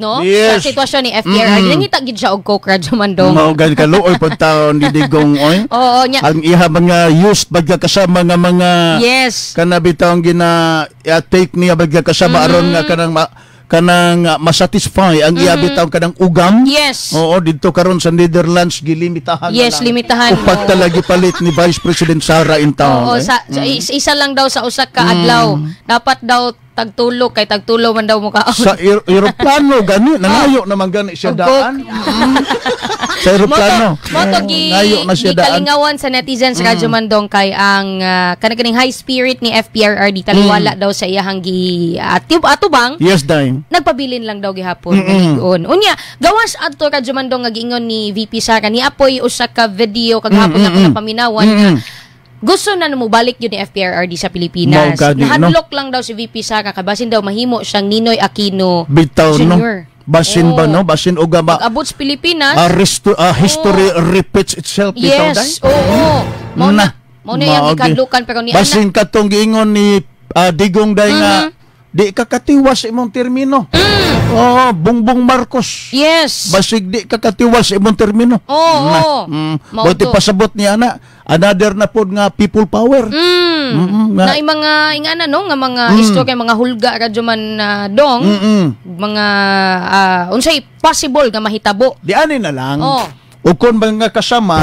no? Yes. Sa sitwasyon ni FPRRD. Nangita gid siya og Coke, Radyo Mandong. Mao gani kaluoy pud taon ni Digong oy. Oo, nya. Ang iha mga used bagya kasama nga mga kana bitawng gina take niya bagya kasama aron nga kanang kanang masatisfy ang iya bitaw kanang ugam. Oo, didto karon sa Netherlands gilimitahan na Yes, lang. limitahan. Upat talaga palit ni Vice President Sara in town. Oo, eh. sa isa lang daw sa usa ka adlaw. Dapat daw tagtulo kay tagtulo man daw mukaon. Sa eroplano gani nangayo naman gani siya Og daan. Sa eroplano. Mao to gi Ngayo na siya daan. Gikalingawan sa netizens, Radyo Mandong, kay ang kaning high spirit ni FPRRD taliwala daw sa iyahang gi atubang Yes, dai. Nagpabilin lang daw gihapon mm. Unya, gawas adto, Radyo Mandong, nga giingon ni VP Sara ni apoy usa ka video kagahapon nga mm napaminawan nga gusto na mobalik yun ni FPRRD sa Pilipinas. Mao gani, no? Nahadlok lang daw si VP Sara kay basin daw mahimo siyang Ninoy Aquino Bitaw no. Jr. Basin ba Oo. no? Basin og ba Pag-abot sa Pilipinas, history repeats itself bitaw day. Yes, oo. Mao na. Mao na yung Mao gi- gikadlukan pero ni Basin katong giingon ni Digong day nga di ka katiwas imong termino. Oo, Bongbong Marcos. Basig di ka katiwas imong termino. Oo. Na. Mao Buti to. pasabot niya na another na pod nga people power. Na mga ingana no nga mga istorya, mga hulga, Radyo man dong, mga unsay possible nga mahitabo. Di ani na lang. O kung mga kasama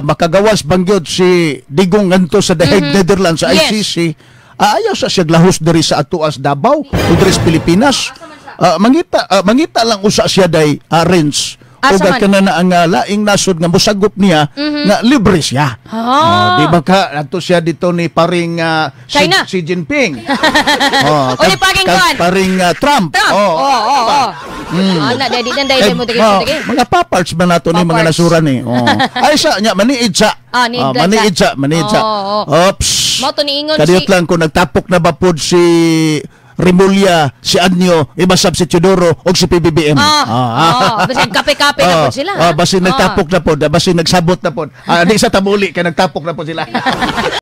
makagawas bang gyud si Digong ngadto sa The Hague, Netherlands, sa ICC, ayaw sa siya lahos diri sa atuas Davao o diri sa Pilipinas. Mangita lang usa siya day Renz. Asa O man? kana na ang laing nasod nga mosagop niya nga libre siya. Oh, di ba ka adto siya dito ni paring China. Xi Jinping. Oh, O, ni paring kag kuan. paring Trump. Trump. Oh, Oo. Ah, na di na dai Eh, mo diri oh, diri. mga paparts ba nato ni mga Paparts. nasura ni. Oh. Ay sa nya maniid sa. Ah, niid Oh, lang maniid sa. sa, maniid sa. Oo. Oops. Mao to niingon Kadiyot si lang kung nagtapok na ba pod si Remulla, si Año, ibasab si Teodoro o si PBBM. Ah, oh, basin kape-kape na pod sila. Oh, basin Ah. nagtapok na pod, basin nagsabot na pod. Ah, di sa tamuli kay nagtapok na pod sila.